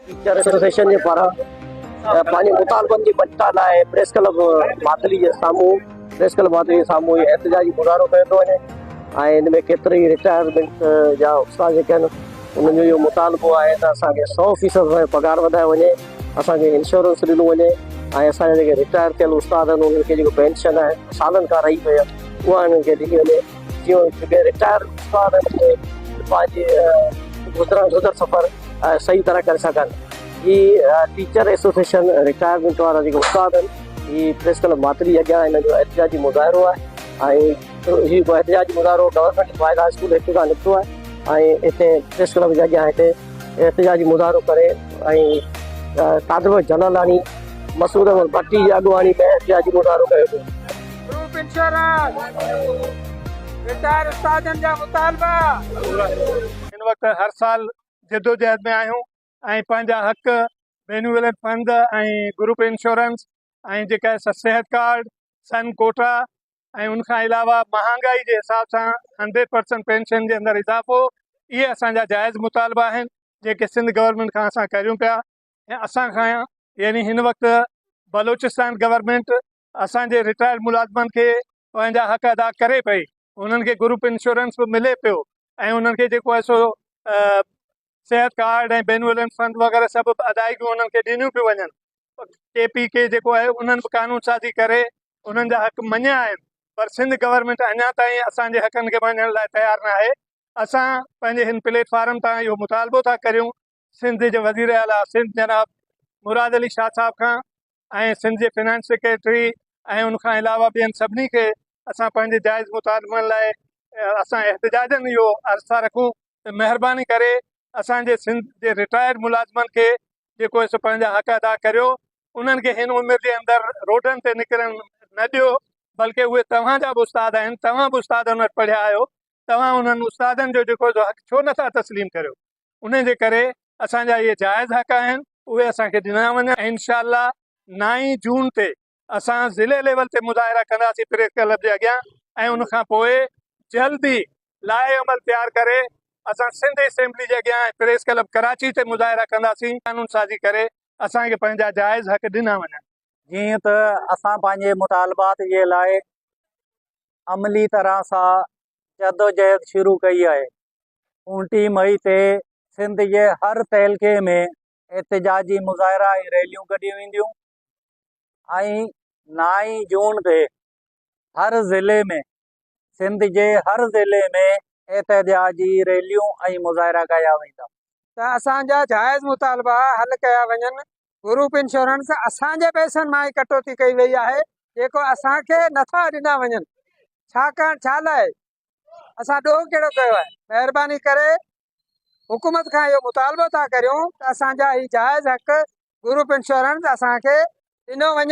Teacher association جي پاران پنهنجي مطالبن جي مڃتا لاء پريس ڪلب ماتلي جي سامهون پريس ڪلب ماتلي جي سامهون هي احتجاجي مظاهرو ڪيو پيو وڃي ۽ ان ۾ ڪيترا ئي رٽائرمينٽ جا استاد جيڪي آهن انهن جو اهو مطالبو آهي ته اسان کي 100% اسان جو پگهار وڌايو وڃي، اسان کي انشورنس ڏنو وڃي ۽ اسان جا جيڪي رٽائر ٿيل استاد آهن انهن کي جيڪو پينشن آهي سالن کان رهي پئي آهي اها انهن کي ڏني وڃي جيئن جيڪي رٽائر استاد آهن اهي پنهنجي گذران گذر سفر صحيح طرح ڪري سگهن. هي ٽيچر ايسوسيئيشن رٽائرمينٽ وارا جيڪي استاد آهن هي پريس ڪلب ماتلي اڳيان هن جو احتجاجي مظاهرو آهي ۽ هي احتجاجي مظاهرو گورنمينٽ بوائز هاء اسڪول هتي کان نڪتو آهي ۽ هتي پريس ڪلب جي اڳيان هتي احتجاجي مظاهرو ڪري ۽ قادر بخش جلالاڻي مسعود احمد ڀٽي جي اڳواڻي ۾ احتجاجي مظاهرو ڪيو ويو. گروپ انشورنس، رٽائر استادن جا مطالبا. هن وقت هر سال جدوجهد ۾ آهيون ۽ پنهنجا حق بينويلنٽ فند ۽ گروپ انشورنس ۽ جيڪا صحت ڪارڊ سن ڪوٽا ۽ ان کان علاوه مهانگائي جي حساب سان 100% پينشن جي اندر اضافو اهي اسان جا جائز مطالبا آهن جيڪي سنڌ گورنمينٽ کان اسان ڪريون پيا ۽ اسان کان يعني هن وقت بلوچستان گورنمينٽ اسان جي رٽائرڊ ملازمن کي پنهنجا حق ادا ڪري پئي انهن کي گروپ انشورنس به ملي پيو ۽ انهن کي جيڪو آهي سو صحت ڪارڊ ۽ بينولنس فنڊ وغيره سڀ ادائيگيون انهن کي ڏنيون پيون وڃن ڪي پي ڪي جيڪو آهي انهن به قانون سازي ڪري انهن جا حق مڃيا آهن پر سنڌ گورنمينٽ اڃا تائين اسان جي حقن کي مڃڻ لاء تيار نه آهي اسان پنهنجي هن پليٽ فارم تان اهو مطالبو ٿا ڪريون سنڌ جي وزير اعليٰ سنڌ جناب مراد علي شاهه صاحب کان ۽ سنڌ جي فنانس سيڪريٽري ۽ ان کان علاوه ٻين سڀني کي اسان پنهنجي جائز مطالبن لاء اسان احتجاجن اهو عرض ٿا رکون ته مهرباني ڪري اسان جي سنڌ جي رٽائرڊ ملازمن کي جيڪو سو پنهنجا حق ادا ڪريو انهن کي هن عمر جي اندر روڊن تي نڪرڻ نه ڏيو بلڪه اهي توهان جا به استاد آهن توهان به استادن وٽ پڙهيا آهيو توهان انهن استادن جو جيڪو سو حق ڇو نٿا تسليم ڪريو انهي جي ڪري اسان جا اهي جائز حق آهن اهي اسان کي ڏنا وڃن ۽ انشاء الله نائين جون تي اسان ضلعي ليول تي مظاهرا ڪنداسين پريس ڪلب جي اڳيان ۽ ان کان پوء جلد ئي لائحه عمل تيار ڪري اسان سنڌ اسيمبلي جي اڳيان ۽ پريس ڪلب ڪراچي تي مظاهرا ڪنداسين قانون سازي ڪري اسان کي پنهنجا جائز حق ڏنا وڃن. جيئن ته اسان پنهنجي مطالبات جي لاء عملي طرح سان جدوجهد شروع ڪئي آهي. 29 مئي تي سنڌ جي هر تعلقي ۾ احتجاجي مظاهرا ۽ ريليون ڪڍيون وينديون ۽ نائين جون تي هر ضلعي ۾ سنڌ جي هر ضلعي ۾ احتجاجي ريليون ۽ مظاهرا ڪيا ويندا. ته اسان جا جائز مطالبا حل ڪيا وڃن، گروپ انشورنس اسان جي پئسن مان ئي ڪٽوتي ڪئي وئي آهي جيڪو اسان کي نٿا ڏنا وڃن ڇاڪاڻ ڇا لاء اسان ڏوهه ڪهڙو ڪيو آهي؟ مهرباني ڪري حڪومت کان اهو مطالبو ٿا ڪريون ته اسان جا هي جائز حق گروپ انشورنس اسان کي ڏنو وڃي.